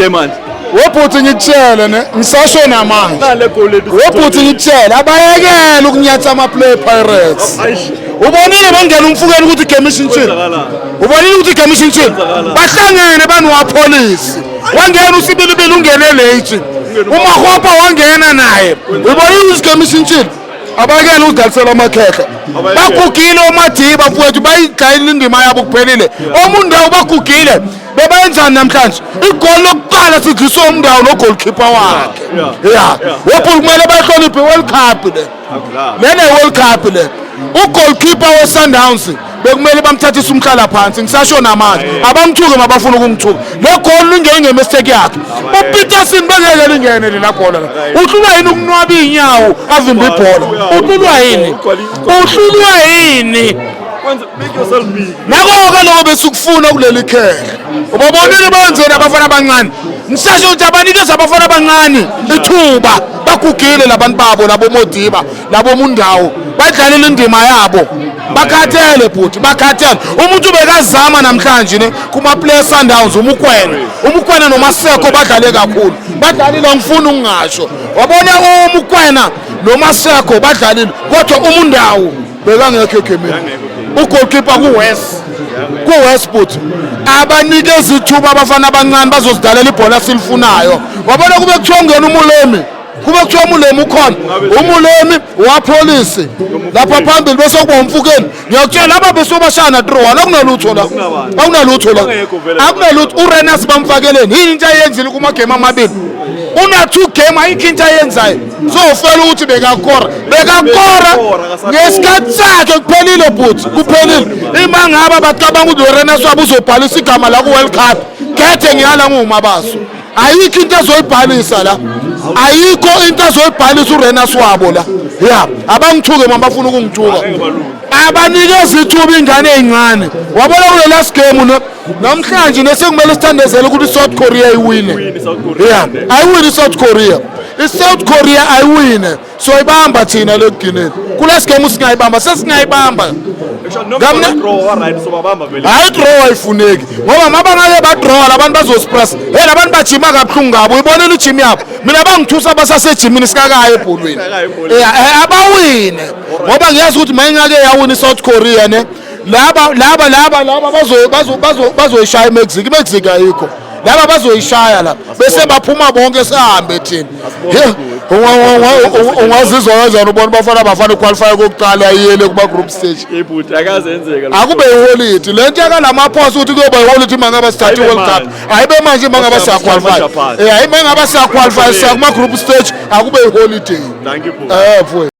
Manje Webhuti, ngikutshele ne, ngisasho namanje. Nale goal lethu. Webhuti, ngikutshele, abayekele ukunyatha ama-play Pirates. Ubonile bangena uMofokeng ukuthi igame ishintshile. Ubonile ukuthi igame ishintshile. Bahlangene banoAppollis. Wangena uSebelebele, ungene late. UMakgopa wangena naye. Ubonile ukuthi igame ishintshile. Abayekele ukudlalisela amakhehla. Bagugile oMadiba, mfowethu, bayidlalile indima yabo, kuphelile. OMudau bagugile. Bebayenzani namhlanje? Igoli lokuqala sidliswe uMudau nogoalkeeper wakhe. Ya, webhuti, kumele bahloniphe i-World Cup le. Lena i-World Cup le. Ugoalkeeper we-Sundowns bekumele bamthathise umhlala phansi, ngisasho namanje. Abangithuke mabafuna ukungithuka. Le goal lingene ngemistake yakhe. UPetersen bengeke lingene lela bhola la. Uhlulwa yini ukunwaba iy'nyawo avimbe ibhola? Uhlulwa yini? Uhlulwa yini? Make yourself big. Nako-ke lokho besikufuna kuleli khehla. Ubabonile benzeni abafana abancane? Ngisasho ukuthi abanikeza abafana abancane ithuba. Bagugile labantu babo, labo Modiba, labo Mudau, badlalile indima yabo. Bakhathele, bhuti, bakhathele. Umuntu bekazama namhlanje ne kuma-play Sundowns, uMokoena, uMokoena noMaseko badlale kakhulu, badlalile, angifuni ukungasho. Wabona uMokoena noMaseko badlalile, kodwa uMudau bekangekho egemini. Ugoalkeeper ku-west, but abanikeza ithuba abafana abancane bazozidalela ibhola silifunayo. Wabona kube kuthiwa ungena uMolemi, kube kuthiwa uMolemi ukhona, uMolemi waPolisi lapha phambili, bese kuba uMofokeng, ngiyakutshela laba besobashana 3-1. Akunalutho la, akunalutho la, akunalutho. URayners bamfakeleni? Yini into ayenzile kumagame amabili? Una two game, ayikho into ayenzayo. Sofela ukuthi bekakora, bekakora ngesikhathi sakhe, kuphelile, bhuti, kuphelile. Ima ngaba bacabanga ukuthi uRayners wabo uzobhalisa igama la ku-World Cup, khethe ngiyala ngumabaso. Ayikho into azoyibhalisa la, ayikho into azoyibhalisa uRayners wabo la. Ya, abangithuke uma bafuna ukungithuka. Abanikeza ithuba ingane ey'ncane. Wabona kule last game ne namhlanje nesekumele sithandezele ukuthi i-South Korea iwine. Ya, ayiwine i-South Korea, i-South Korea ayiwine, soyibamba thina lekugcineni. Kulesi game singayibamba, sesingayibamba. Draw right, so babamba vele. Hayi, draw ayifuneki, ngoba mabangake badraw labantu bazosipress. Hey, labantu bajima kabuhlungu ngabo, uyibonile ijim yabo. Mina bangithusa basasejimini, sikakayo ebholweni. Yeah, abawine, ngoba ngiyazi ukuthi mayingake yawina i-South Korea ne, laba laba laba laba bazoyishaya iMexico. IMexico ayikho, laba bazoyishaya la, bese baphuma bonke, sihambe thina. He, ungazizwa kanjani ubona Bafana Bafana qualify kokuqala ayiyele kuma group stage? Ibhuti, akazenzeka. Akube iholidi le nto yakalamaphosa ukuthi kuyoba iholidi uma ngabe sithatha i-World Cup. Ayibe manje uma ngabe siyaqualify. Hayi, uma ngabe siyaqualify, siya kuma-group stage, akube iholiday. Thank you, bhuti. Mfowethu.